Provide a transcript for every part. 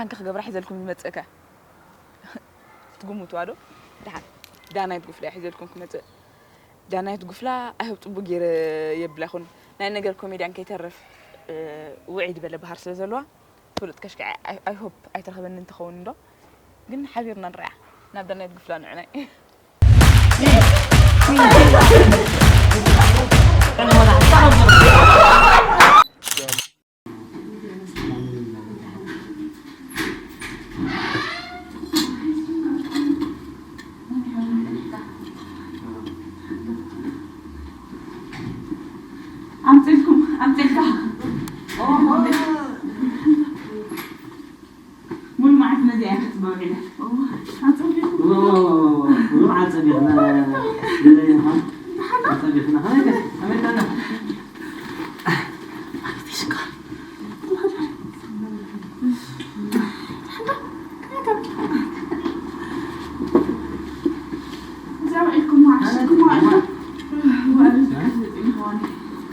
ኣንከ ክገብራ ሒዘልኩም ዝመጽእከ? ትግምትዋ ዶ? ደሓን ዳናይት ጉፍላ ሒዘልኩም ክመጽእ። ዳናይት ጉፍላ ኣይሆብ ጽቡቅ ገይረ የብላ ይኹን። ናይ ነገር ኮሜድያን ከይተርፍ ውዒ ዝበለ ባህር ስለ ዘለዋ ትፍልጥ ከሽከ ኣይሆብ ኣይትረኽበኒ እንትኸውን እንዶ ግን ሓቢርና ንርኣ። ናብ ዳናይት ጉፍላ ንዕናይ። ኣምፅልኩም ኣምፅልካ ሙሉ መዓልቲ ነዚኣ እያ ክትበውዕለ። ኣፀቢኹም ሙሉም ዓፀቢኽና ገለ ኢኻ። ዓፀቢኽና ከመይ ከ ከመይ ከ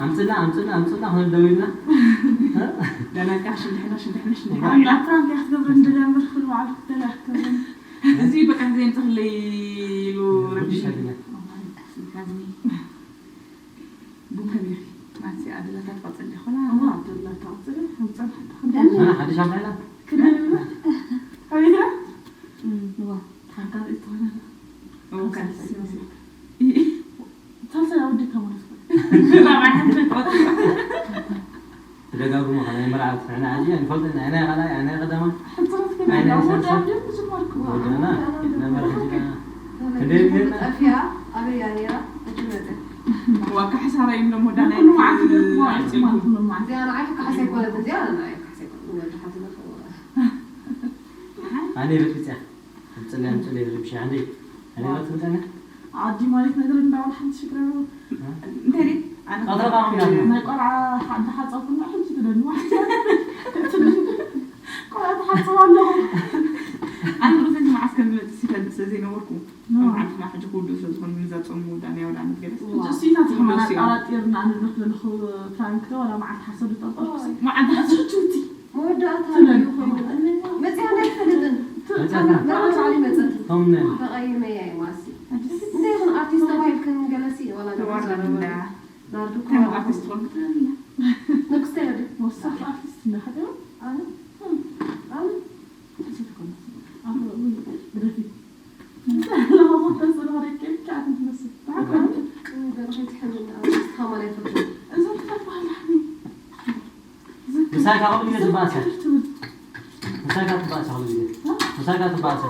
ኣምፅላ ኣምፅላ ኣምፅላ ክንደው ኢልና ደናካ ሽንድሕና ሽንድሕና ሽንድሕና ኣላ ፕራንክ ክትገብር እንደለምር ክልዋዓል ደላ ክትገብር እዚ በቃ ዘይምፅኽለይ ኢሉ ረቢሽ ረቢሽ ኣድነ ኣድነ ቡን ከመይ ኢኺ? ማሲ ኣደላታ ትቐፅል ዲኾና? እዋ ኣደላታ ትቐፅል፣ ከምፀን ሓንቲ ኣነ ሓድሽ ኣባይላ? ክልል ኣቤት ራ? እዋ ሓንካ ርእስ ትኾና? እዋ ካልሲ ይመስል። ሳልሳይ ኣወዲእካ ማለት ነው። ራብዓይ ሓንቲ ትቐፅል። ትደጋግሞ ከ ናይ መርዓውቲ ንሕና ሕጂ ኣይንፈልጥን፣ ኣየናይ ካልኣይ ኣየናይ ቀዳማይ? ሕፅረት ኣየናይ ከመይ ወዲ ሳልሳይ? ኣዲኦም ዝጀመርኩ። ወድና ነበር ሕጂ ክንደይ ሚልዮን? ጠፊኣ ኣበይ እያ ነይራ? ሕጂ መፅያ። ዋካ ሕሳራ እዮም ደሞ ዳና ኩሉ መዓልቲ ይብልዎ፣ ኣይፅልኩም። ኩሉ መዓልቲ። እዚኣ ንዓይ ክሓስ ኣይኮነት፣ እዚኣ ንዓይ ክሓስ ኣይኮነት። ወዲ ሓትነ ኣነ በጥብፅያ። ጽልያን ጽልይ ዝርብሽ ዓንዲ። ኣነ ዋው። ወጥ ምጠነ። ኣዲ ማለት ነገር እንዳው ሓንቲ ሽግረ። እንታይ ዲ? ኣነ ቀጥረ ቃም እንዳለ። ናይ ቆልዓ ሓ-፣ እንዳሓጸብኩ እና ሕጂ ትደልዋ። ቆልዓ ተሓጽብ ኣለኹ። ኣነ ርዘኝ መዓስ ከም ዝመጽእ ሲፈልጥ ስለ ዘይነበርኩ። ኖ። ኣብ ዓድና ሕጂ ክውድኡ ስለ ዝኾኑ፣ ምዛ ጾም ምውዳእ ናይ ኣውዳኣመት ገለስ። ዋው። እሱ ኢና ተኸማና ደስ ይብል። ኣጠራጢርና ንብለኽ ዘለኹ ፕራንክ ዶ፣ ዋላ መዓልቲ ሓሰብ ዝጠርጠርኩ ሲ? መዓልቲ ሓሰብ ችውቲ። መወዳእታ ትለን። እዩ ኮይኑ። መጽያ እንዳይፈልጥን። መጽያ መርዓት ዓሊ መጸት። ከምነ። ተቐይመያ እዩ ማሲ። እንታይ ይኹን ኣርቲስት ተባሂልክን ገለሲ ዋላ ተዋረድና። ናርዱ ከም ኮራ ኣርቲስት ኮንክ ትለና። ንግስተ ወዲ። ወሳኽ ኣርቲስት እንዳኸደ። ኣነ? ኣነ? ተሰተኮነ። ኣነ? ብደፊ። ለማሞት ተስሎ ረኬብ ቻት ትመስል። ታቆ። ገለ ከይትሕምና። ኣርቲስት ከማን ኣይፈርድን። እዞም ተባህላኒ። ምሳይ ካብ ግዜ ዝበኣሰ። ምሳይ ካብ ትበኣሰ ኩሉ ግዜ። ምሳይ ካብ ትበኣሰ።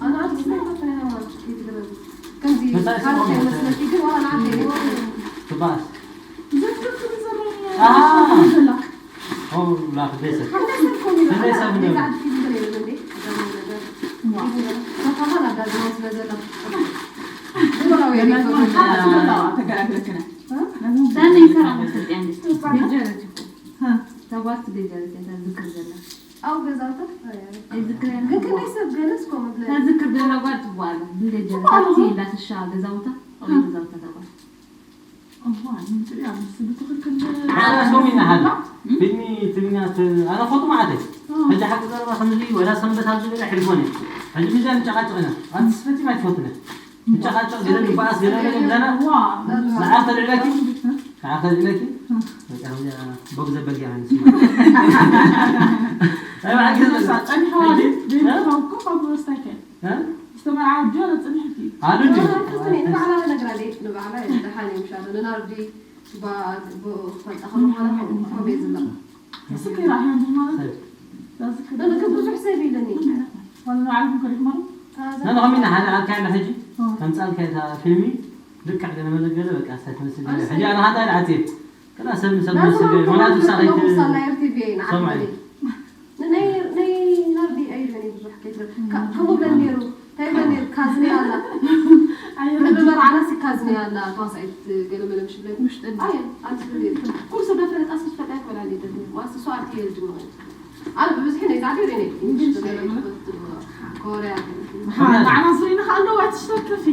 ኣነ ኣርቲስት ኣይኮንኩን፣ እኔ ማለት ከይትገረም። ከምዚ ምሳይ ካልእ ስለሆነ ከይመስለኪ ግን ዋላ ንዓኺ እየ። ትበኣስ። ዘፍቅር ዘለኒ ኣሃ። ዘላ። ኦ፣ ላ፣ ክንደይ ሰብ? ክንደይ ሰብ ኮን ይበሃል? ክንደይ ሰብ ገዛ ነው? ዓዲ ፊልም ገለ የለን እንዴ? ገለ ነገር። ዋ። ተካፋል ኣዳግማው ስለ ዘሎ። ኖላዊ የቤት ገዛ ተገላግለክነ። ዳኒ ሰራ መስጠት ያንዴ። ጀረጅ እኮ። ሀ። ተጓዝ ትገዛለች፣ እዛ ዝክር ዘላ። ኣው ገዛውታ? ኣይዝክር ያለ ግን እኮ። ክንደይ ሰብ ገለስ እኮ መብለዒ። እዛ ዝክር ዘላ ጓል ትባል። እንደ ጀረጅ ትባል። ታክሲ እንዳትሻ ገዛውታ፣ ኣው ሀ። ገዛውታ ተጓዝ። እዋ፣ ምንጭ ያው ምስ ብትኽክል ኣነ ሰው ሚና ሀላ። እም? ፊልሚ ትግርኛ ት-፣ ኣነ ፎቶ ማዓት እየ። ኣዎ። ሕጂ ሓቂ ዘረባ ከምዚ ወላ ሰንበት ኣብዚ ገለ ሕልፎን እየ። ሕጂ ብዛ ንጨቃጨቅ ኢና። ኣንቲ ስፈቲ ማይ ትፈትነ። ንጨቃጨቅ ገለ ንባኣስ ገለ ገለ ገና። ዋ። ንዓኽ ተልዕለኪ? ንዓኽ ተልዕለኪ? በቃ ከምዚ ቦግ ዘበል ገና ንስማ። ኣይ፣ ብሓቂ ዘበል። ጸኒሕዋ ሕጂ? ዘይምፍታው እኮ ካብ ወስታይከ። እ? ዝተመርዓ ወዲ ሆነ ጽንሕቲ። ኣሉ እንጂ። ኣረ፣ ክልተ ነይ፣ ንባዕላ ነግራ ደይ፣ ንባዕላ ደሓን እዮም ሻዶ። ንናርዲ ባ-፣ ብ-፣ ክፈልጣ ከሎ በኋላ እኮ ቤት ዝብላ። ስክራ ሄን ማለት። ሰብ። ዛዝክ ነ፣ ነ፣ ብዙሕ ሰብ ኢለኒ። ዋላ ንባዕልኩም ከሪኹም ኣሉ? ታዛ ነ፣ ነ፣ ከሚና ሓደ ኣካይዳ ሕጂ። እ። ከምጻልካ እታ ፊልሚ ልክዕ ገለ መለ ገለ በቃ ሳይ ትመስል። ኣይ፣ ሕጂ ኣነ ሓንታ ኢለ ዓጽየ። ከላ ሰብ ንሰብ ናቱ ዝመስል ናቱ ምኽንያቱ ናቱ ሳኸይት ምኽንያቱ ሳላ ኤር ቲ ቪ ንዓዲ ሰማይ። ናይ፣ ናይ ናርዲ ኣይብለኒ ብዙሕ ከይትብል። ካ-፣ ከምኡ ብለን ነይሩ። እንታይ ብለን ነይሩ? ካዝኒ ኣላ። ኣይ፣ ቅድሚ መርዓና ሲ ካዝኒ ኣላ። ተዋሳኢት ገለ መለ ምሽ ብለን። ምሽ ጥልሚ። ኣየ፣ ኣንቲ ትብል ነይሩ። ኩሉ ሰብ ዶ ፈለጣ ሲ ትፈልጣ ይኮና እንዴ ተብለ። ዋስ እሱ ኣርቲ የልድ ነው። ኣነ ብብዝሒ ናይ ዛዕዲ ሬኔ። እንግሊዝ ገለ መለ። ኮርያ። ንዓና ዙሪና ከ ኣለዋ ትሽተከፊ።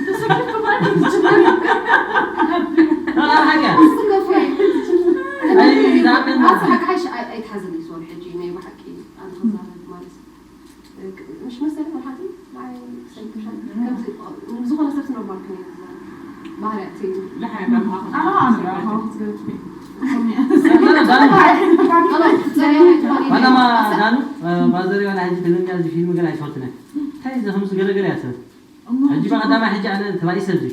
ተሰኪፍ ማለት ትችላል። ተራራሓያ። ትሽተከፊ። ኣይ፣ ዳመና። ኣስሓቅ ሓሽ ኣይ-፣ ኣይትሓዝኒ። ባህርያት እዩ። ዝሓያት ኣምሃኹ ኣላ ኣነ ዳርኻ ክትገትኩ ዋናማ ዳኑ ማዘር የሆነ ሕጂ ትግርኛ እዚ ፊልም ግን ኣይፈትነ እንታይ እዚ ከምዚ ገለገለ እያ ሰብ ሕጂ ብቐዳማይ ሕጂ ኣነ ተባኢሰ እዚ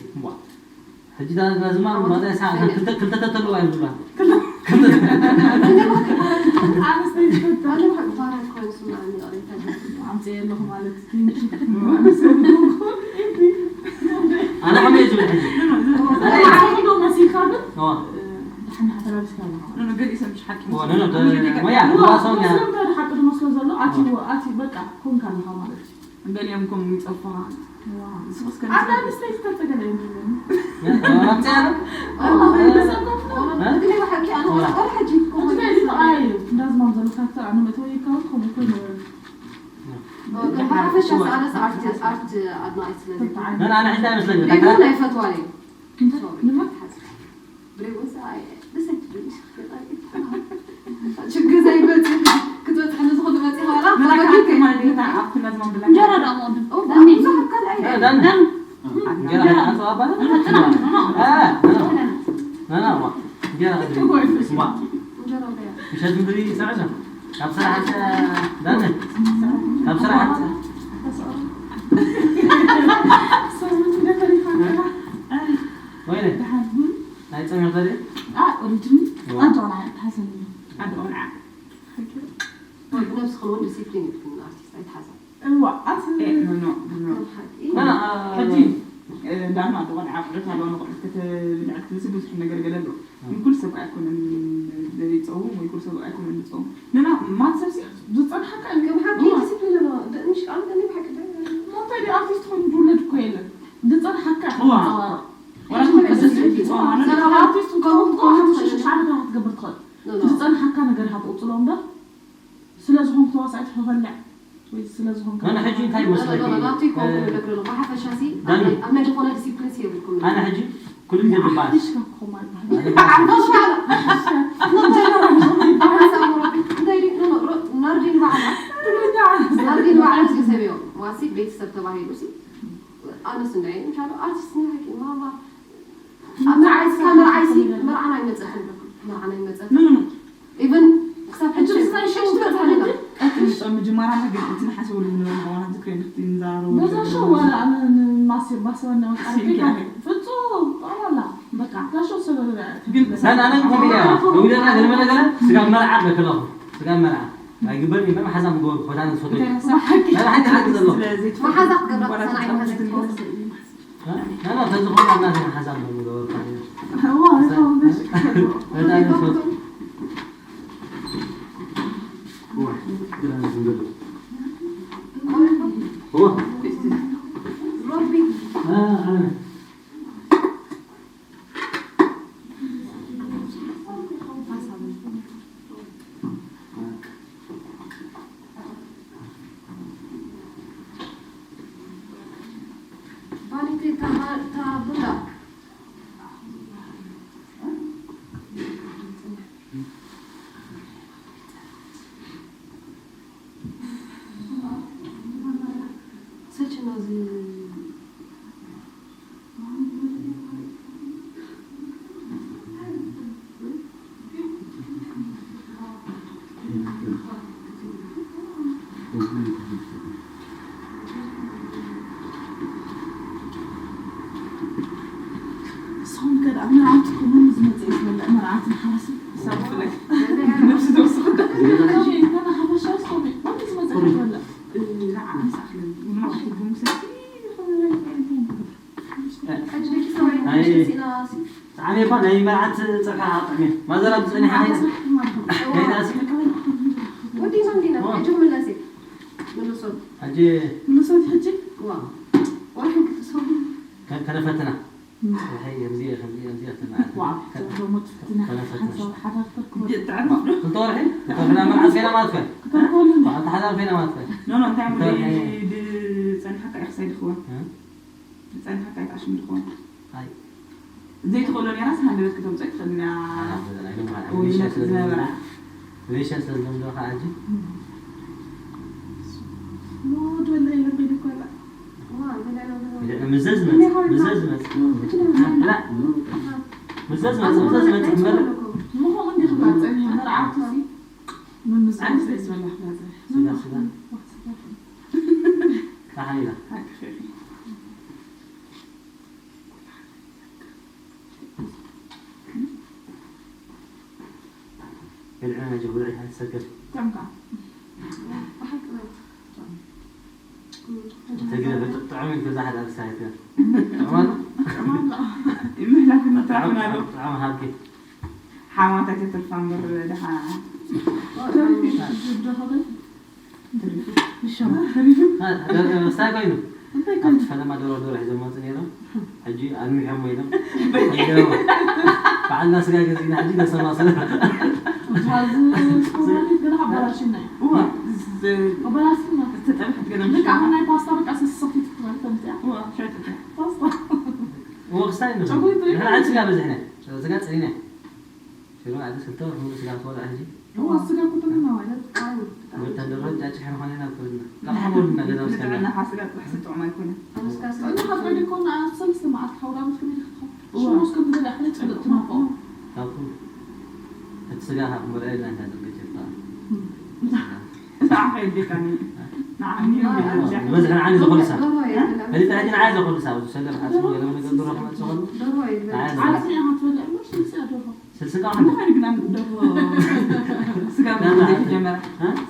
ሕጂ ዳዝማ ብቐዳይ ሰዓት ክልተ ክልተ ተተለዋ እዮም ዝብላ ኣነስተይ ዝፈታ ኣነ ባራት ኮይኑ ስምዓኒ ይቕሬታ ኣምፅየ ኣለኹ ማለት ኣነ ከመይ ዝብል ሕጂ ዶ መሲልካ ግን ዋ ድሓን ሓተላቢስካ ኣለኻ ኖ ኖ ገሊእ ሰብ ምሽ ሓቂ ዋ መስሎ ኖ ኖ ደ- ሞያ ዋ ዋ ሰው ኛ መስሎም እንታይ ሓቂ ዝመስሎ ዘሎ ኣቲ ኣቲ በቃ ኮንካ ኣለኻ ማለት እዩ ገሊኦም ከም ይፀፉኻ ንስኽስ ከ ኣታ ኣንስተይቲ ተፀገለ የብሉን መጥያ ግን ብሓቂ ኣነ ቆልዓ ሕጂ ክኾን እንታይ እዩ ተቐያዩ እንዳዝማም ዘሎ ካክተር ኣነ መእተወ ይካውን ከምኡ ኮይኑ ብሓፈሻ ኣነስ ኣርት ኣርት ኣድናቒት ስለ ዘይኮንኩ ና ኣነ ሕጂ ኣይመስለኒ ሪጉን ኣይፈትዋን እዩ ንመን ብሬጎስ ኣይ ደስ ኣይትብል ሽግር ኣይበፅእ ክትበፅሕ ንዝኽሉ መፂኻ ዋላ ንታ ፈገግ ካክተር ከይትብል ማለት ንታ ኣብቲ እንዳዝማም ብላ እንጀራ ዶ ኣቐድም ብዙሓት ካልኣይ ዳን እንጀራ ሓንሳብ ኣባና ና ና ዋ እንጀራ ዋ እንጀራ በያ ምሸት ምድሪ ይስዕዶ ካብ ስራሓት ዳነ ካብ ስራሓት ወይነ ናይ ፀሚቕ ተሪእ ኦሪጅን ኣንተ ቆልዓ ተሓሰኒ ኣደ ቆልዓ ብነብስኽን እውን ዲሲፕሊን የብልክን ኣርቲስት ኣይትሓዛ እዋ ኣቲ ኖ ኖ ከም ሓቂ ና ሕጂ እንዳና ኣደ ቆልዓ ኣቑሑት ኣለዋ ንቑሑት ከተብልዕ ትብልሲ ብዙሕ ነገር ገለ ኣሎ ግን ኩሉ ሰብ ኣይኮነን ዘይፀውም ወይ ኩሉ ሰብ ኣይኮነን ዝፀውም ንና ማን ሰብሲ ዝፀንሓካ እዩ ከም ሓቂ ዲሲፕሊን ኣለዋ ምሽ ኣነ ብሓቂ እንታይ ዲ ኣርቲስት ኮይኑ ዝውለድ እኮ የለን ዝፀንሓካ እዋ። ከንፀባርቕ ወላ ዝፀንሓካ ዝፀወም ኣርቲስት ክትከውን እኮ ሓሙሽተ ሽዱሽተ ዓመት ክትገብር ትኽእል ዝፀንሓካ ነገር ኢኻ ትቕፅሎ እምበር ስለ ዝኾንኩ ተዋሳኢት ክበልዕ ወይ ስለ ዝኾንኩ ኣነ ሕጂ እንታይ ይመስለኪ ናቱ ይከውን ይብለክ ኣሎ ብሓፈሻ ሲ ዳኒ። ኣብ ናይ ዝኾነ ዲሲፕሊን ሲ የብልኩም ኣነ ሕጂ ኩሉ ግዜ ዝበሃል ሓሽካ ክኾማ ይበሃል ሓሳብ እንታይ ዲ ኖ ኖ ሮ- ናርዲን ባዕላ ናርዲን ባዕላ ዝሰብዮ ዋሲ ቤተሰብ ተባሂሉ ሲ ኣነስ እንዳ ምሻሉ ኣርቲስት ንሕኪ ማማ ኣብ መርዓይ እስካ መርዓይ ሲ መርዓና ይመፀ ክንብለኩም መርዓና ይመፀ ኢቨን ክሳብ ሕጂ ሕጂ ብስናይ ሸው ትበፅሓለና ቀጥልጦ ምጅማራና ግን እቲ ንሓስበሉ ዝነበረ ምዃና ዝክሪ ንክቲ ንዛረቡ በዛ ሸው ዋላ ኣነ ንማሴ ባሰበና ሲልኪ ወጣ ኣለ። ፍጹም ጠቕላላ በቃ እዛ ሸው ሰበብ ግን ና ና ና ኮሚዲያ ደውለና ገለ መለ ገለ ስጋ መርዓ በከለኹ ስጋ መርዓ ኣይግበር ይበር ሓዛ ምገበሩ ኮታን ዝፈቱ እንታይ ሓሳብ ሓቂ ናይ ሓቂ ሓቂ ዘሎ መሓዛ ክትገብራ ሰናይ መሓዛ ክትገብራ ና ና ተዝኾን ኣብ ናተይ ሓዛ ምገበሩ ዋ ይኸውን በጣም ዝፈቱ ሮቢ ባኒቲ ታቡላ ሰልችና እዚ ንስኹም ከ ደኣ መርዓውቲ ኮመን ዝመፅእ ዝበልዕ መርዓትን ሓዋስን ሰብ ፍለግ ነብሲ ተወስኹ ገና ሓፈሻ ስኮሚ ኮመን ዝመፅእ ዝበልዕ ንዓ ንስኣኽለን ንማሕትጉም ሰቲ ሕጂ ደቂ ሰባይ ንሽተሲና ዓሜ እኳ ናይ መርዓት ፀብሒ ኣጥዕሜ ማዘራ ብፀኒሓ ከይዳሲ ወዲና እንዲና ሕጂ ምለሲ ምልሶት ሕጂ ምልሶት ሕጂ ዋ ወርሕን ክትሰቡ ከነፈትና ሕይ ከምዚ ከምዚ ከምዚ ዋ ዞሞ ትፍትና ሓሳብ ሓዳርተኩም ክልተ ወርሒ ክልተ ወርሒ መርዓት ከይና ማለት ኮይ ክተርኮሉ ኣንተ ሓዳር ከይና ማለት ኮይ ኖ ኖ እንታይ ጸኒሓካ ኢኽሳይ ድኽዋ ጸኒሓካ ኣይትዓሽም ድኽዋ ኣይ ዘይትኽእሎ ነራስ ሃንደበት ክተምፀ ትኽእል ና ዝነበራ ሪሸን ስለ ዝለምዶ ከዓ ሕጂ ሞድ ወላ የለን ቤት ይኮላ ብድዕና ምዘዝ መጽ ምዘዝ መጽ ብላ ምዘዝ መጽ ምዘዝ መጽ እምበር ምኾም እንዲ ክባጸ መርዓቱ ሲ ምምዛን ስለ ዝበላ ክባጸ ስጋ ስጋ ካሕን ኢላ ሓቂ ኸፊ ብልዕና ጀ ብልዕ ሓንቲ ሰገር ተግረ ብጥዕሚ ገዛ ሓደ ኣርሳይት ጥዕማል ይምህላፍ ንጥራፍና ኣሎ ጥዕም ሃብኪ ሓማታት የትርፋ እምበር ድሓ እንታይ ኮይኑ ኣብቲ ፈለማ ዶሮ ዶሮ ሒዞም መፁ ነይሮም። ሕጂ ኣንዊሖሞ ኢሎም በዓልና ስጋ ገዚእና ሕጂ ነሰማስለ ሱፐርማርኬት ገና ኣበላሽና እዩ። ኣበላሽና ዝተጠብሐት ገና ልክ ኣሁን ናይ ፓስታ በቃ ሰሰፊት ትባል ከምዚኣ ፓስታ ወክስታይ ንሕና ስጋ በዝሕና ስጋ ፀኒና ሽሮ ዓዲ ክልተ ወርሒ ሙሉ ስጋ ትበልዕ ሕጂ እዋ ስጋ እኮ ተመና ማለት ወተን ደሮ ጫጭ ሕርኾነ ናብ ክብልና ካብ ሓሞልና ገዛ ምስከና ንጥዕናኻ ስጋ ጥራሕ ስጥዑም ኣይኮነ ጥዕናኻ ጥራሕ ደኮና ሰለስተ መዓልቲ ሓውዳ ምስ ከመይ ኢኻ ክትኸው ሽሞስ ከም ትበልዕ ሕነ ጭልጥ ትነቆ ካብኩም እቲ ስጋ ካብ ክበልዕ ኢልና እንዳ ደገ ጀፋ ንዓኻ የድልየካኒ ንዓኻ ዝበዝሐ ንዓኒ ዝኾኑ ሰብ ፈሊጥና ሕጂ ንዓይ ዝኾኑ ሰብ ኣብዚ ሰገር ሓፅሞ ገለ ነገር ድሮ ክመፅእ ከሎ ንዓይ ዝኾኑ ዓለትና ኢኻ ትበልዕ እሞ ስልሲ ኣደርሆ ስልስካ ከመይ? ምዃኑ ግን ኣብ ደርሆ ስጋ መኽተት ዘይተጀመረ።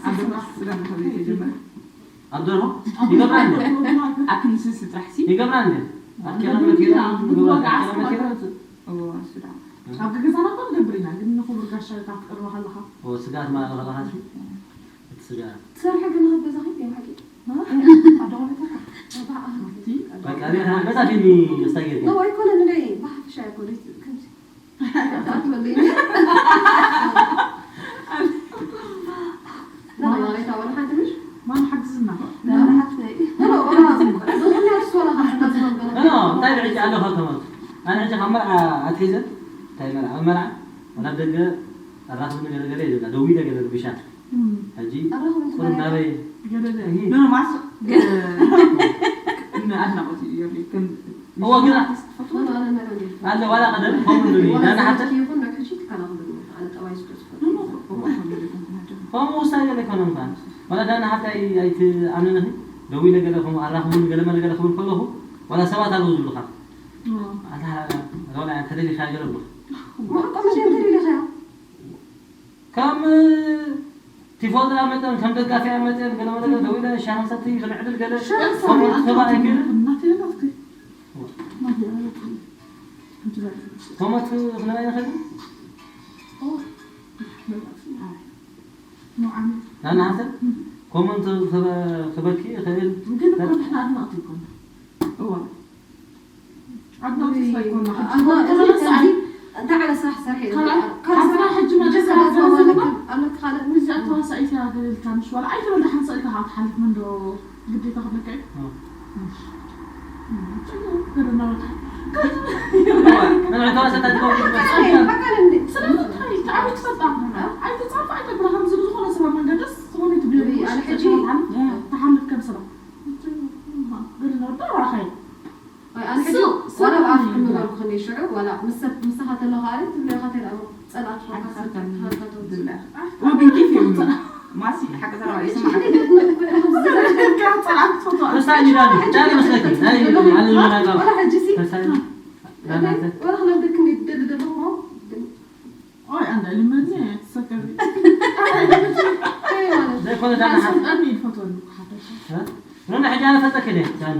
ኣብ ደርሆ ስጋ መኽተት ዘይተጀመረ። ኣብ ደርሆ ይገብራ እንዴ? ኣብ ክንዲ ስልሲ ጥራሕ ሲ። ይገብራ እንዴ? ኣብ ኪሎ መኪና ይገብራ ኣብ ኪሎ መኪና። እዎ እሱ ደኣ። ኣብ ገዛና እኮ ንገብር ኢና ግን ንኽቡር ጋሻ ኢልካ ክትቀርቦ ከለኻ። እዎ ስጋ ትመላለኻ ከለኻ ሲ። እቲ ስጋ። ትሰርሒ ግን ኣብ ገዛኺ ዲኺ ሓቂ? ኣብ ደጎለተካ። በቃ እኔ ገዛ ፊልሚ ስታይ ጌርኪ? ነው ኣይኮነን እኔ ብሓፈሻ ኣይኮነን ከምዚ። ማን ሓግዝና እንታይ ብዕጂ ኣለኻ ከማን ኣነ ሕጂ ካብ መርዓ ኣትሒዘ እንታይ መርዓ ኣብ መርዓ ናብ ደገ ኣራኽብኒ ገለ ገለ ይብላ ደዊለ ገለ ርብሻ ሕጂ ቁሩብ ናበይ ማስ ኣድናቆት እዩ እዎ ግን ኣለ ዋላ ቀደም ከምኡ ንብሊ ዳና ሓተ ከምኡ ውሳኔ ዘይኮነ እምባ ዋላ ዳና ሓፍታይ ኣይትኣምንንኺ ደዊለ ገለ ከምኡ ኣራኽቡኒ ገለ መለ ገለ ክብል ከለኹ ዋላ ሰባት ኣለዉ ዝብሉኻ ኣታ ዋላ ተደሊኻ ገለ ብሉኻ ማሕቆ መሸ እንተ ደሊኻዮ ከም ቲፎዛ መጠን ከም ደጋፊያ መጠን ገለ መለ ደው ኢለ ሻሂ ሰቲ ክንዕድል ገለ ከምኡ ትህባ ኣይክእልን ከምኡ ክንብል ኣይንኽእልን ናና ሓሰብ ከምኡ ክበኪ ይኽእል ግን እኮ ንሕና ኣድነቕቲ ይኮና እዋ እንታይ ዓይነት ስራሕ ሰርሐ ካብ ስራሕ ሕጂ መለስ ኣለካ ካልእ ምስዚኣ ተዋሳኢት እያ ገለ ኢልካ ምሽ ዋላ ኣይትበል ሓንሳእ ኢልካ ካብ ትሓልፍ መንዶ ግዴታ ክብለካ እዩ ስለምንታይ ተዓቢ ትፈልጣ ኣይትፃፋ ኣይተብላ ከምዚ ዝኾነ ሰብ ኣብ መንገድስ ዝኾነ ትብልዮ ትሓልፍ ከም ስራሕ ገለ ነወዳ ራኻይ ኣነ ሕጂ ዋላ ብኣፍ ክምበልኩ ከመይ ሽዑ ዋላ ምስ ሰብ ምሳኻ ተለኻ ኣረ ትብለኻ ተልኣሞ ጸላእቲ ኾንካ ካብ ተልካ ተውጽእ ወግንኪፍ እዩ ማሲ ሓቂ ዘረባ እዩ ስማዕ ዳኒ መስለኪ ናይ ዓለምና ጋር ዋላ ሕጂ ሲ ተሳይ ዳናተ ዋላ ክነግርክ እንዴት ትደሊ ዘለኹ ግን ኦይ ኣንዳ ልመኒ ተሰከቢ ዘይኮነ ዳና ሓ ሰልጠኒ ይፈትወሉ ሓደሽ ሮና ሕጂ ኣነ ፈጠከ ዳኒ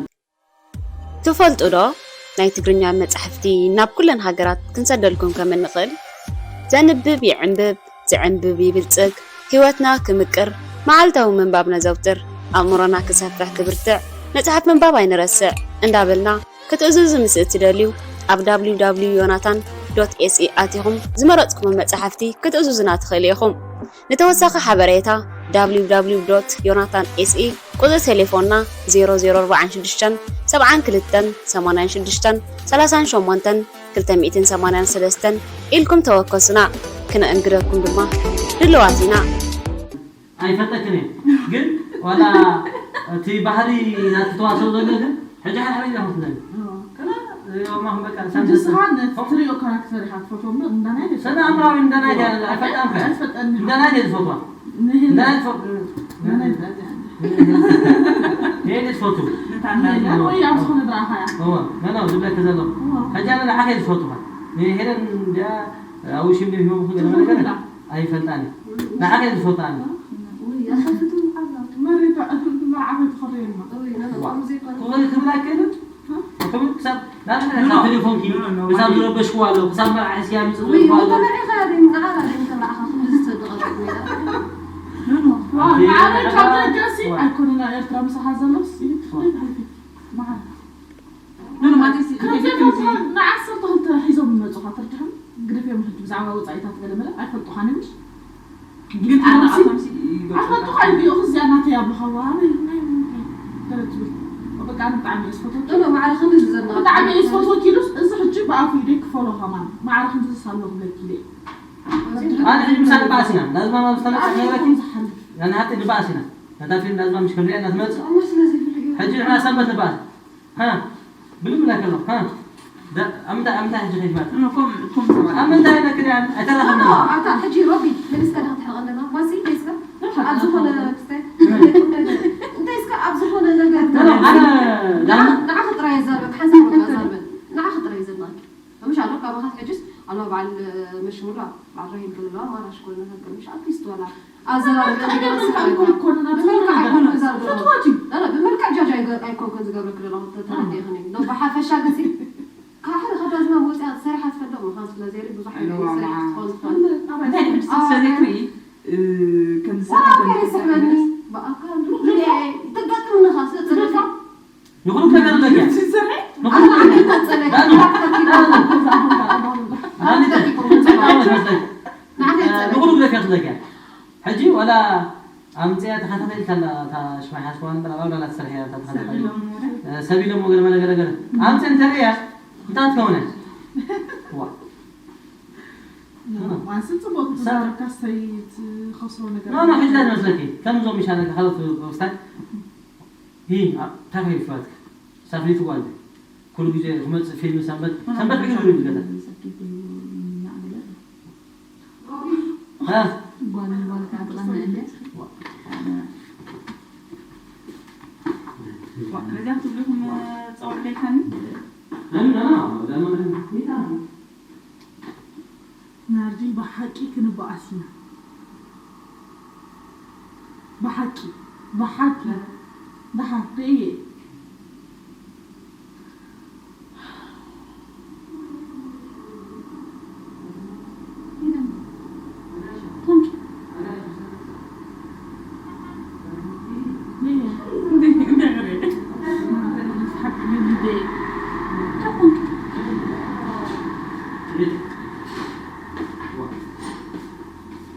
ትፈልጡ ዶ ናይ ትግርኛ መጻሕፍቲ ናብ ኩለን ሃገራት ክንሰደልኩም ከም እንኽእል? ዘንብብ ይዕንብብ፣ ዝዕንብብ ይብልጽግ፣ ህይወትና ክምቅር፣ መዓልታዊ ምንባብ ነዘውትር፣ ኣእምሮና ክሰፍሕ ክብርትዕ፣ መጽሓፍ ምንባብ ኣይንረስዕ እንዳበልና ክትእዝዙ ምስ እትደልዩ ኣብ www.yonatan.se ኣቲኹም ዝመረጽኩሞ መጻሕፍቲ ክትእዝዙና ትኽእሉ ኢኹም። ንተወሳኺ ሓበሬታ www.yonatan.se ቁጽሪ ቴሌፎንና ዜሮ ዜሮ ኣርባዓን ሽዱሽተን ሰብዓን ክልተን ሰማንያን ሽዱሽተን ሰላሳን ሸሞንተን ክልተ ሚእትን ሰማንያን ሰለስተን ኢልኩም ተወከሱና። ክነእንግደኩም ድማ ድልዋት ኢና። ኣይፈልጠክን እየ ግን ዋላ እቲ ባህሪ ናቲ ተዋስኦ ዘሎ ግን ሕጂ ሓድሓደ ኢና ክንፍለን። ከላ ያው ማህም በቃ ሕጂ ስኻ ነቲ ትሪኦ ካራክተር ኢኻ ትፈትዎ እምበር እንዳናይ ደስ ሰና ኣምራዊ እንዳናይ ዲያ ኣይፈጣን ከ ኣይፈጠኒ። እንዳናይ ዲያ ዝፈትዋ ንህና እንዳናይ ትፈ- እንዳናይ ዲያ ይሄ ዝፈቱ ወይ ኣብ ዝኾነ ድራኻ እያ እዋ ኖ ኖ ዝብለክ ዘሎ ሕጂ ኣነ ንዓኸ ዝፈቱኻ ንሄለን እንዲያ ኣብ ውሽም ዲም ሂቦም ክገለ ነገር ኣይፈልጣን ንዓኸ ዝፈቱ ኣነ መሬታ መርዓኸ ትኸርየልና ክብል ክብል ኣይክእልን ክብል ክሳብ ናብ ቴሌፎንኪ ክሳብ ዝረበሽኩ ኣለዉ ክሳብ መርዓ እስኪ ኣምፅእ ወይ ዝብልኩ ኣለዉ ተመሪኻ ዲም ንዓኻ ዲም ተመርዓኻ ክንዲ ዝሰድቐ ንዓረይ ካብ ደገሲ ኣይኮነና ኤርትራ ምሳኻ ዘሎ ስኢት ትኽእል ሃልኪ መዓር ኖ ኖ ማቴስ ኢንተርቪው ከምዚ ንዓሰርተ ክልተ ሒዞም ይመፁኻ ትርድሕም ግደፍዮም ሕጂ ብዛዕባ ወፃኢታት ገለመለ ኣይፈልጡኻን እዮም ግን ኣነ ኣቶምሲ ኣፈቱ ካይዲ እዚኣ ናተይ ኣብልኻ ዋሃበይ ናይ ምንታይ ገለ ትብል በቃ ኣነ ብጣዕሚ እየ ዝፈትወኪ ኖ ኖ ማዕረ ክንዲ ዝዘና ብጣዕሚ እየ ዝፈትወኪ ኢሉስ እዚ ሕጂ ብኣፉ ኢደይ ክፈሎ ከማን ማዕረ ክንዲ ዝሳሎ ክብለኪ ኢለ ኣነ ሕጂ ምሳሌ ባእስና ላዝማ ናብ ዝተመፀ ነበረኪ ዝሓልፍ ናናሃብቲ ንባእስ ኢና ነታ ፊልም ላዝማ ምሽ ክንሪኣ እናትመፅእ ኣማ ስለዚ ይፈልግ ሕጂ ንሕና ሰንበት ንባእስ ሃ ብልም ላ ከሎ ሃ ዳ- ኣብ ምንታይ ኣብ ምንታይ ሕጂ ከይትመርጥ እኮም እኮም ሰባት ኣብ ምንታይ ነክድ እያ ኣይተራኸብና ኣታ ሕጂ ሮቢ ለቢስካ ዲኻ ትሕርቐለና ማሲ ለቢስካ ኣብ ዝኾነ ክስታይ እንታይ እስካ ኣብ ዝኾነ ነገር ኣነ ዳማ ንዓኻ ጥራይ የዛርበክ ሓንሳብ በቃ ዛርበን ንዓኻ ጥራይ የዘርበክ ምሽ ኣሎ ካባኻ ሕጅስ ኣሎ በዓል መሽሙላ በዓል ራሂም ገለለዋ ማራ ሽኮልና ተንቀል ምሽ ኣርቲስት ወላ ኣዘራርበ ነገር ኣስሓ ካልኮል ኮነና ብመልክዕ ትፈልጋ ኣይኮንኩን ዛርበ ፈትዋት እዩ ላ ብመልክዕ ጃጅ ኣይኮንኩን ዝገብረክ ዘለኹ ተተረዲእኽኒ ዶ ብሓፈሻ ግዜ ካሕሪ ከዳዝና መውፅያ ሰሪሓ ትፈልጦ ምዃን ስለ ዘይርኢ ብዙሕ ኣይኮን ሰሪሕ ትኾን ትኾን እንታይ ድሕር ሰዘይትርኢ ከምዚ ሰራሕ ከይስሕበኒ ብኣካል ሩቕ ኢለ ተጋጥምንኻ ስለ ፅለካ ንኹሉ ነገር ኣለኪ ንኹሉ ነገር ኣለኪ ንኹሉ ነገር ኣለኪ ሕጂ ወላ ኣምፅያ ተኸታተልታ ኣላ እታ ሽማይ ሓስዋ ንበላ ባብላ ትሰርሕ እያ እታ ተኸታተል ሰቢሎም ወገለ መለ ገለ ገለ ኣምፅያ እንተርእያ እንታይ ትኸውን እያ ዋ ዋንስን ፅቡቅ ተዛረብካ ሰይት ከስሮ ነገር ኖ ኖ ሕጂ እንታይ ትመስለኪ ከምዞም ይሻለካ ካልኦት ውስታይ ይህ ታሪክ ይፈትክ ሳፍሪት ዋንደ ኩሉ ግዜ ክመፅእ ፊልም ሰንበት ሰንበት ዕግብ ይብል ገለ ነዚኣ ክትብልኩም ፀውዕ ደልካኒ ናርዲ ብሓቂ ክንበኣስ ኢና ብሓቂ ብሓቂ ደሓር ርእየ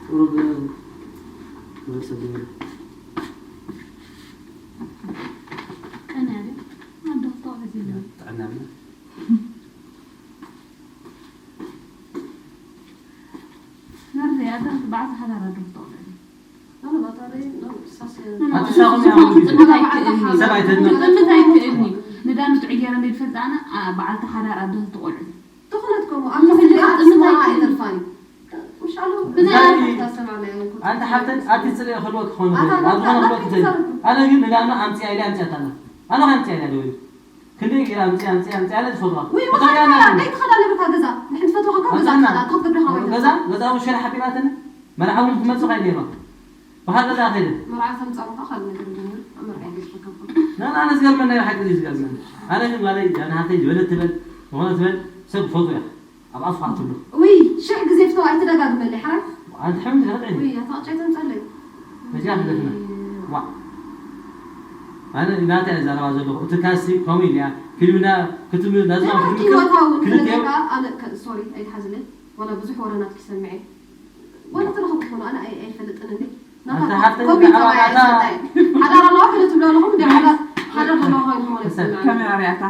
ቁሩብ ክብረት ሰብ ይበሉ። ቀንያ ድያ? ኣዶ ክትወዕል የለን። ጥዕና እምነ። ናርዲ ኣዶ በዓልቲ ሓዳር ኣዶ ክትወዕል የለን። ኣትሳኹም ዝኸውን ክጥምት ኣይክእልኒ። ክጥምት ኣይክእልኒ። ንዳኑ ጥዕይ ገይረ እንደ ዝፈልጥ ኣነ፣ ኣ፣ በዓልቲ ሓዳር ኣዶ ትቆልዑ። ተኾነት ከምኡ ኣብ ምኽንያት ክጥምት ስምዓ ኣይክእልኒ። ኣይተርፋን። ውሻሉ እንታይ? ብዘይ ኣፍልታ ሰምዓ ናይ ኣንኩት ኣንተ ሓብተን ኣቲ ጽልኢ ክህልወኪ ክኸውን ይኽእል እዩ። ኣብ ዝኾነ ክህልወኪ ይኽእል እዩ። ኣነ ግን ንዳና ኣምጺኣ ኢለ ኣምጺኣታ ኣላ። ኣነ ኸ ኣምጺኣ ኢለ ደውል። ክንደይ ገይራ ኣምጺኣ ኣምጺኣ ኣምጺኣ ኢለ ዝፈትዋ። ወይ እቶም መኻን ኢላ ከኣ ናብኒ። እንታይ ትኸዳ ነብርካ ገዛ? ንሕን ትፈትዋ ከ ገዛ ኣምጻኣላ። ካብ ከብድኻ ወይ ገዛ። ገዛ ውሸላ ሓቢራትኒ። መርዓ እውን ክመጽእ ኸይደ ነይራ። ብሓቂ ዳኣ ኸይደ። መርዓ ተምጻእ እኮ ካልእ ነገር እዩ። መርዓ እዩ ዝፈከምኩም። ና፣ ና፣ ኣነ ዝገርመኒ ናይ ብሓቂ እዩ ዝገርመኒ። ኣነ ግን ጓለይ፣ ጃን ሃተይ ዝበለት ትበል፣ ዝኾነ ትበል፣ ሰብ ክፈቱ እያ። ኣብ ኣፉ ኣትሉ። ውይ፣ ሽሕ ግዜ ፍተው ኣይትደጋግመለይ፣ ሓራይ። ኣንቲ ሕምድ ርዕኒ። ውይ፣ ኣታ ቅጫይ ተምጻለይ። ነዚኣ ክደፍና። ዋ። ኣነ ናተይ እየ ዛረባ ዘለኹ። እቲ ካሲ ከምኡ ኢሉ እያ። ፊልምና ክትም ናዝና ናይ ብሓቂ ክትምክር ህይወታዊ ክልተ ክትነግረካ፣ ኣነ ከ-፣ ሶሪ፣ ኣይትሓዝለይ። ዋላ ብዙሕ ወረ ናትኪ ሰሚዐ። ወላ ተረኸብኩ ኮነ፣ ኣነ ኣይ-፣ ኣይፈልጥን እንዴ። ናታ ኣንተ ሓፍተይ ኮ-፣ ኮሜንት ብዛዕባ ከማይ ናታ ኣይፈልጣይ። ሓዳር ኣለዋ ከለ ትብሉ ኣለኹም፣ እንዴ ሓዳር፣ ሓዳር ዘለዋ ኮይንኩም ማለት ሰብ። ይሰምዐኒ። ካሜራ ሪኣታ።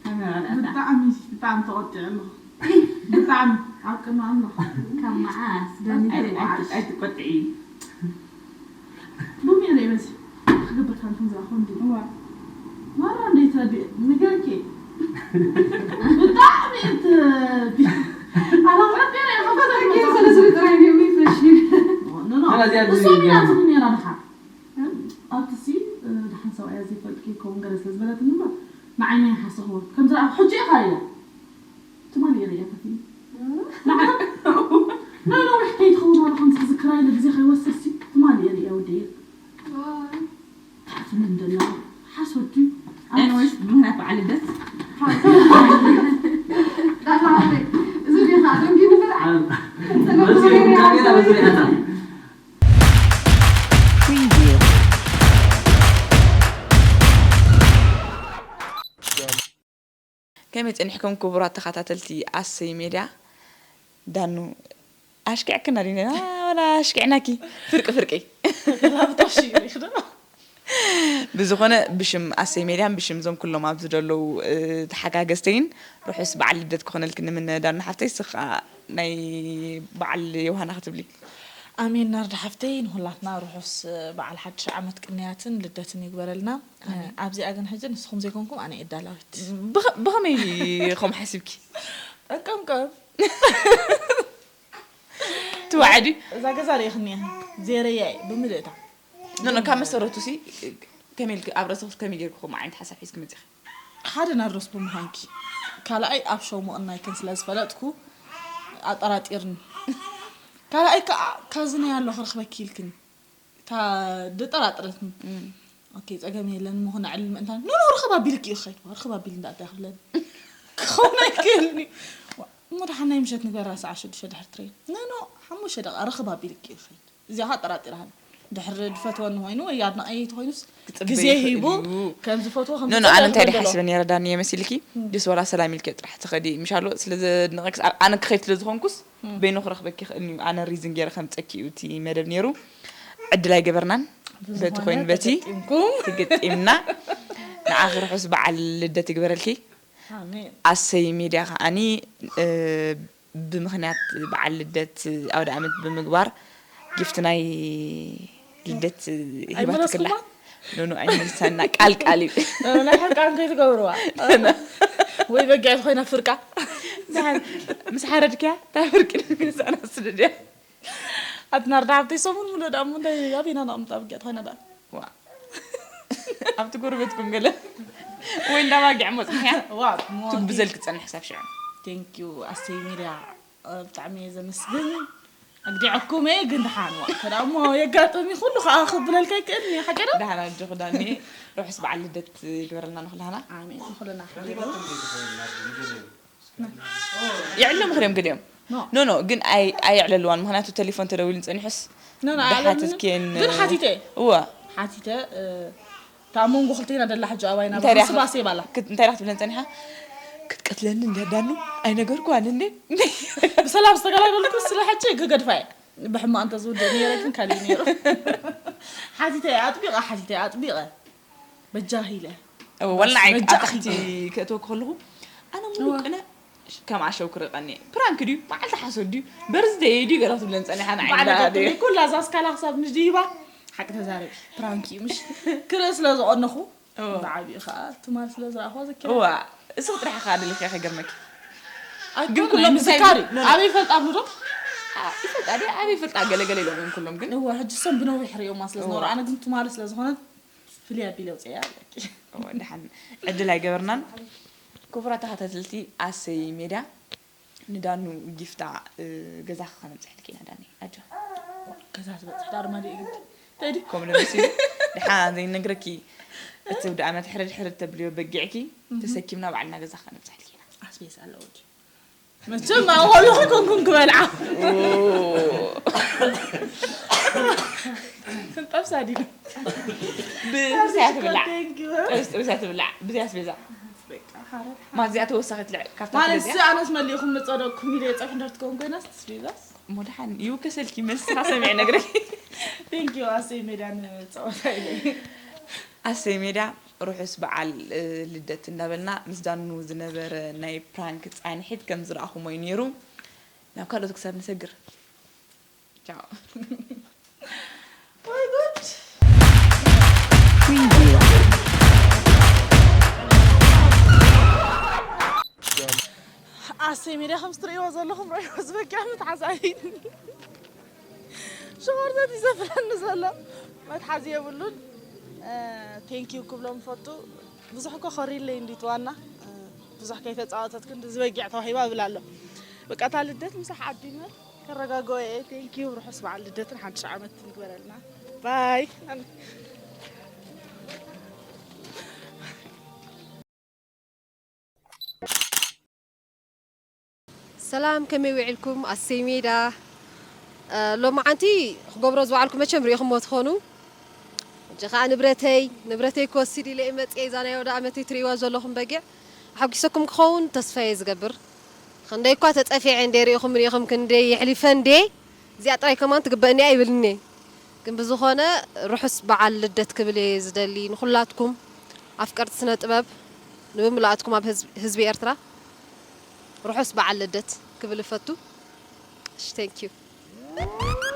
ካሜራ ሪኣታ። ብጣዕሚ ብጣዕሚ ተቆጢዐ ኣለኹ። ብጣዕሚ ኣብ ቅድሚ ኣምላኽ። ካብ መዓስ? ዳኒት ኣይ-፣ ኣይ-፣ ኣይትቆጥዒ። ቡሚ ርኤ በዚ። ገብርካ ንክም ዝራኹም ድዩ? እዋ። ማራ እንዴት ረቢ ንገርኪ። ብጣዕሚ እቲ ኣላውራት ገና ኢኻ ፈዘር መጽሓፍ። ስለዚ ጥራይ ነው የሚፈሽ። ኖ፣ ኖ። ኣላ እዚኣ እሱ ዝብል ሚና ገና። ትብኒ ነራ ድሓ። ኣብቲ ሲ፣ እ፣ ድሓን ሰብኣያ ዘይፈልጥ ከይከውን ገለ ስለ ዝበለትኒ እምበር፣ ንዓይ ናይ ሓሰኽዎ። ከም ዝረኣኹ ሕጂ ኢኻ ኢለ። ትማሊ እየ ርእያ ከፊሉ። ንዓይ ናይ ነዊሕ ከይትኸውን ዋላ ከምዚ ክዝክራ ኢለ ግዜ ከይወስድ ሲ፣ ትማሊ እየ ርእያ ወደየ። ተሓትኒ እንደላ ሓሶት ድዩ? Anyways፣ ብምኽንያት በዓል ልደት። ዳታ ዓርከይ፣ እዚ ዲኻ ደንጊ ንበልዓ? በዚ ካሜራ በዚ ሪኣታ። Preview። ከመይ ጸኒሕኩም ክቡራት ተኸታተልቲ ኣሰይ ሜድያ? ዳኑ ኣሽኪዕክና ዲና? አ፣ ወላ ኣሽኪዕናኪ? ፍርቂ ፍርቂ። ላብጦሽ እዩ ይኽዶ። ብዝኾነ ብሽም ኣሰይ ሜድያን ብሽም እዞም ኩሎም ኣብዚ ዘለዉ፣ እ፣ ተሓጋገዝተይን ርሑስ በዓል ልደት ክኾነልኪ ንምነ ዳኑ ሓፍተይ። ስኻ ናይ በዓል ዮሃና ክትብሊ? ኣሜን ናርዳ ሓፍተይ፣ ንኹላትና ርሑስ በዓል ሓድሽ ዓመት ቅንያትን ልደትን ይግበረልና። ኣሜን። ኣብዚኣ ግን ሕጂ ንስኹም ዘይኮንኩም ኣነ እየ ዳላዊት። ብኸ-፣ ብኸመይ ኸም ሓሲብኪ? ጠቀምቀም። ትዋዕዲ? እዛ ገዛ ርኢኽኒ ኢኻ። ዜረያ እየ ብምልእታ። ኖ፣ ኖ፣ ካብ መሰረቱ ሲ፣ ከመይ ኢልኪ፣ ኣብ ርእስኺ ከመይ ጌርኪ ከምኡ ዓይነት ሓሳብ ሒዝኪ መጺኺ? ሓደ ናርዶስ ብምዃንኪ። ካልኣይ ኣብ ሸው ምቕናይክን ስለ ዝፈለጥኩ ኣጠራጢርኒ። ካልኣይ ከኣ ካዝናይ ኣሎ ክረኽበኪ ኢልክኒ። እታ ድጠራጥረትኒ። እም። ኦኬ፣ ጸገም የለን፣ እሞ ክነዕልል ምእንታን። ኖ፣ ኖ፣ ርኽብ ኣቢልኪ እዩ ክኸይድ። ርኽብ ኣቢል እንዳ ኣዳ ክብለኒ። ክኸውን ኣይክእልን እዩ። ዋ፣ እሞ ደሓን ናይ ምሸት ንግበራ ሰዓት ሽዱሽተ ድሕሪ ትሬን። ኖ፣ ኖ፣ ሓሙሽተ ደቂቃ ርኽብ ኣቢልኪ እዩ ክኸይድ። እዚኣ ኸኣ ኣጠራጢራሃኒ። ድሕሪ ድፈትወኒ ኮይኑ ወይ ኣድናቒ ተኾይኑስ ክጽበ ግዜ ይኽእል ሂቡ እዩ። ከም ዝፈትዎ ከም ኖ፣ ኖ፣ ዝጸልኦ ኣነ እንታይ ይኽእል ድየ ሓሲበ ነይረ ዳኒ መሲልኪ? እም። ጀስ ዋላ ሰላም ኢልኪ ጥራሕ ትኸዲ። ምሻሎ ስለ ዘድንቐኪስ፣ ኣ-፣ ኣነ ክኸይድ ስለ ዝኾንኩስ እም። በይኑ ክረኽበኪ ይኽእል እዩ። ኣነ ሪዝን ገይረ ከምጸኪ እዩ እቲ መደብ ነይሩ። ዕድል ኣይገበርናን። በቲ ብዝኾነ ኮይኑ በቲ ተገጢምኩም። ተገጢምና። ንዓኺ ርሑስ በዓል ልደት ይግበረልኪ። ኣሜን። ኣሰይ ሚድያ ከዓኒ፣ እ፣ ብምኽንያት በዓል ልደት ኣውደ ዓመት ብምግባር ጊፍት ናይ ልደት ሂባትክላ። ኣይመለስኩማ? ኖ፣ ኖ፣ ኣይመልሳና። ቃል ቃል እዩ። እ፣ ናይ ሕርቃን ከይትገብርዋ። ወይ በጊዕ ዝኾይና ፍርቃ። ደሓን ምስ ሓረድክያ፣ እታ ፍርቂ ንግዛና ስደድያ። ኣቲ ናርዳ ሓብተይ፣ ሰሙን ሙሉእ ደኣ እሞ እንታይ ኣበይና ነቕምጣ በጊዕ ተኾይና ደኣ? ዋ። ኣብቲ ጎረቤትኩም ገለ ወይ እንዳ ባጊዕ ሞጽሕያ? ዋ፣ ሞ-፣ ትጉብዘልኪ ትጸንሕ ክሳብ ሽዑ። ቴንክ ዩ ኣሰይ ሚድያ፣ እ፣ ብጣዕሚ እየ ዘመስግን። ኣግዲዐኩም እየ ግን ደሓን ዋ። ከዳ እሞ የጋጥም እዩ፣ ኩሉ ከኣ ክብለልካ ኣይክእልን እዩ፣ ሓቂ ዶ? ደሓን ኣጆኺ ዳኒ፣ ርሑስ በዓል ልደት ይግበረልና ንኹላህና። ኣሜን፣ ንኹልና ሓቢርና። የዕልሉ ምኽርዮም ገሊኦም። ኖ። ኖ፣ ኖ፣ ግን ኣይ-፣ ኣየዕለልዋን፣ ምኽንያቱ ቴሌፎን ተደዊሉ ጸኒሑስ ኖ፣ ኖ፣ ብሓተት ኣየዕለልንን። ኬን-፣ ግን ሓቲተ። እወ። ሓቲተ፣ እ፣ እታ ኣብ መንጎ ክልቴና ደላ ሕጂ ኣባይና እንታይ ርኣ-፣ ብሓንስብ ኣሴ ባላ። ክት-፣ እንታይ ርኣ ክትብለን ጸኒሓ? ክትቀትለኒ እንድያ ዳኑ፣ ኣይነገርኩዋን እንዴ? ብሰላም ዝተገላገልኩ ስለ ሕጂ ክገድፋ እየ። ብሕማቕ እንተ ዝውድእ ነይረ ግን ካሊእ ነይሩ። ሓቲተ እየ ኣጥቢቐ፣ ሓቲተ እየ ኣጥቢቐ። በጃኺ ኢለ። እወ፣ ወላሂ በጃኺ ኣብታ ሓንቲ ኢለ። ከእትወኪ ከለኹ፣ ኣነ ሙሉእ እወ። ቅነ ከም ኣሸው ክርቀኒ እየ። ፕራንክ ድዩ? መዓልቲ ሓሶት ድዩ? በርዝደይ ድዩ? ገለ ክትብለን ጸኒሓ ንዓይ በዓል እንዳሃደ። ኣጋጥሚ ኩላ እዛ ስካላ ክሳብ ንድይባ ሓቂ ተዛረቢ። ፕራንክ እዩ ምሽ? ክርኢ ስለ ዝቐነኹ፣ እወ። ብዓቢኡ ከኣ ትማል ስለ ዝረኣኹዋ ዘኪረ። እወ፣ እስኺ ጥራሕ ከኣ ደሊኺ ከይገርመኪ። ኣይኮነን፣ ግን ኩሎም ናይ ምዝካር እንታይ እዩ። ኖ፣ ኖ። ኣበይ ይፈልጣ ብሎ ዶ? ኣ-፣ ይፈልጣ ድየ? ኣበይ ይፈልጣ? ገለ ገለ ኢሎም እዮም ኩሎም ግን። እወ፣ ሕጂ እሶም ብነዊሕ ርእዮማ ስለ ዝነበሩ፣ እወ። ኣነ ግን ትማሊ ስለ ዝኾነት ፍልይ ኣቢለ ኣውፅኤያ ኣለኪ። እወ፣ ደሓን ዕድል ኣይገበርናን። ክቡራት ተኸታተልቲ ኣሰይ ሜድያ፣ ንዳኑ ጊፍታ፣ እ፣ ገዛኺ ከነብፅሐልኪ ኢና ዳኒ፣ ኣጆኺ። ገዛ ዝበፅሕ ዳርማ ድዩ ግዲ? እንታይ ድዩ? ከምኡ ዶ መሲሉ? ደሓን ዘይነግረኪ፣ እቲ ውዲ ዓመት ሕርድ ሕርድ ተብልዮ በጊዕኪ፣ እህ። ተሰኪምና ባዕልና ገዛኺ ከነብፅሐልኪ ኢና። ኣስቤዛ ኣለዎ ድዩ? መቸም ኣብ ከለኹ ኮንኩን ክበልዓ። ኦ። ጠብሳ ዲዱ። ብጥብሲ እያ ትብላዕ። Thank you። ጥብሲ፣ ጥብሲ እያ ትብላዕ። ብዘይ ኣስቤዛ። በቃ፣ ሓረር፣ ሓረር። ማግዚኣ ተወሳኺት ልዕ-፣ ካብታ ማለት ትገዝያ? ሲ ኣነስ መሊእኹም ምጸደቅኩም ኢለ የጸብሕ እንድሕር ትከውን ኮይናስ፣ ኣስቤዛስ? እሞ ደሓን ይውከሰልኪ፣ መልስኻ ሰሚዐ ነግረኪ። Thank you፣ ኣሰይ ሜድያ ንጸወታ ኢለ። ኣሰይ ሜድያ፣ ርሑስ በዓል፣ እ፣ ልደት እንዳበልና ምስ ዳኑ ዝነበረ ናይ ፕራንክ ጻንሒት ከም ዝረኣኹሞ እዩ ነይሩ። ናብ ካልኦት ክሳብ ንሰግር። ቻው። ወይ ጉድ። ሜዳ ከም እትርእይዎ ዘለኹም ረእይዎ ዝበኪዕ መትሓዚ ኣይኒ ሽኾርተት ይዘፍረኒ ዘሎ መትሓዚ የብሉን። ቴንኪዩ ክብሎም ፈቱ። ብዙሕ እኮ ኮሪለይ እንዲት ዋና ብዙሕ ከይተፃወተት ክንዲ ዝበጊዕ ተዋሂባ እብል ኣሎ። በቃ እታ ልደት ምሳሕ ዓዲመ ከረጋግኦ እየ። ቴንኪዩ። ርሑስ በዓል ልደትን ሓድሽ ዓመት ንግበረልና። ባይ። ሰላም፣ ከመይ ውዒልኩም ኣሰይ ሜዳ? ሎማዓንቲ ክገብሮ ዝወዓልኩ መቸም ርኢኹሞ ትኾኑ። እጂ ኸዓ ንብረተይ ንብረተይ ክወስድ ኢለ እየ መፅየ። እዛ ናይ ወደ ኣመተይ ትርእይዋ ዘለኹም በጊዕ ሓጒሰኩም ክኸውን ተስፋ እየ ዝገብር። ክንደይ እኳ ተፀፊዐ እንደ ርኢኹም ርኢኹም ክንደይ የሕሊፈ እንደ እዚኣ ጥራይ ከማን ትግበእኒ እያ ይብልኒ። ግን ብዝኾነ ርሑስ በዓል ልደት ክብል እየ ዝደሊ ንኹላትኩም ኣፍቀርቲ ስነ ጥበብ ንምምላኣትኩም ኣብ ህዝቢ ኤርትራ ርሑስ በዓል ልደት ክብል እፈቱ። እሺ፣ thank you።